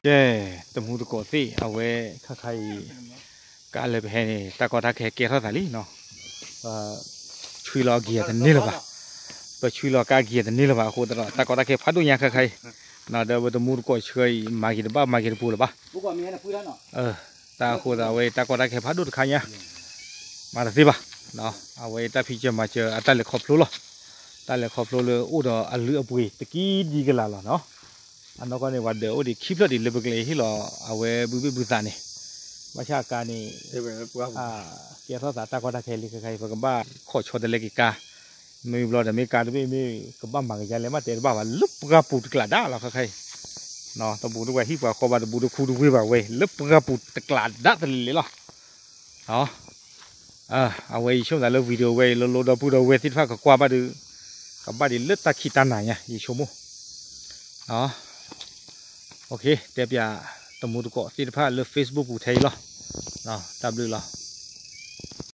ကဲ, တမူသကိးသ့ၣ် အဝဲခါခါအံၤ ကးလၢပဟဲန့ၣ် တၢ်ကီတၢ်ခဲကဲထီၣ်သးလံနီၤ. ပဆှံလီၤအက့ၤတန့ၢ်လၢၤဘၣ်, ပဆှံလီၤကးက့ၤတန့ၢ်လၢၤဘၣ်အဃိသတးဒီး တၢ်ကီတၢ်ခဲဖးဒိၣ်ညါခါခါအံၤ, ဒီးပတမူသကိးဆှၢအံၤ မၤက့ၤတဘၣ်မၤက့ၤတပူၤလၢၤဘၣ်. တၢ်အဃိသတး အဝဲတၢ်ကီတၢ်ခဲဖးဒိၣ်တခါညါ မၤတသ့ဘၣ်. အဝဲတၢ်ဖံးစၢၤမၤစၢၤအတၢ်လဲၤခီဖျိလီၤ. တၢ်လဲၤခီဖျိလၢအိၣ်ဒီးအလုၢ်အပှ့ၤတကံဒံကလၤလီၤနီၤ. အနီၢ်ကီၢ်န့ၣ် ပှၤဒၢးအိၣ်ဒံးခံဖျၢၣ်ဒံးလၢပကျဲၤဟ့ၣ်လီၤ အဝဲဘုဘ့ၣ်ဘုသးန့ၣ်, ဘၣ်ဆၣ်အကါန့ၣ် ကဲထီၣ်သးတၢ်ကီတၢ်ခဲလံခါခါအံၤ ပကဘၣ်ခိးဆီတလဲက့ၤကါ, မ့ၢ်ဘျီဒီးမ့ၢ်ကါတဘ့ၣ်မ့ၢ်ကဘၣ်မၤကယါလဲၣ် မ့ၢ်တဲတဘၣ်ဘၣ် လၢပှၢ်ပူၤတကျးဒၣ်လီၤခါခါအံၤ, တဘူးတဝဲဟံၣ်ပှၤဃီဘၣ် တဘူးတခူတဝ့ၢ်ဘၣ်ဝဲ လၢပှၢ်ပူၤတကျးဒၣ်တလ့ၤလ့ၤလီၤ. အဝဲယဆိကမိၣ်သးလၢ video ဝဲအံၤ လၢလီဒီပုၢ်ဒီဝဲၢ်သ့ၣ်တဖၣ်ကကွၢ်ဘၣ်ဒီး ကဘၣ်ဒံးလၢတၢ်ခံးတၢ်နၤညါ ယဆိကမိၣ်. တဲပၠးတမူသကိးသ့ၣ်တဖၣ်လၢ Facebook ပူၤထဲအံၤလီၤ. တၢ်ဘျုးလီၤ.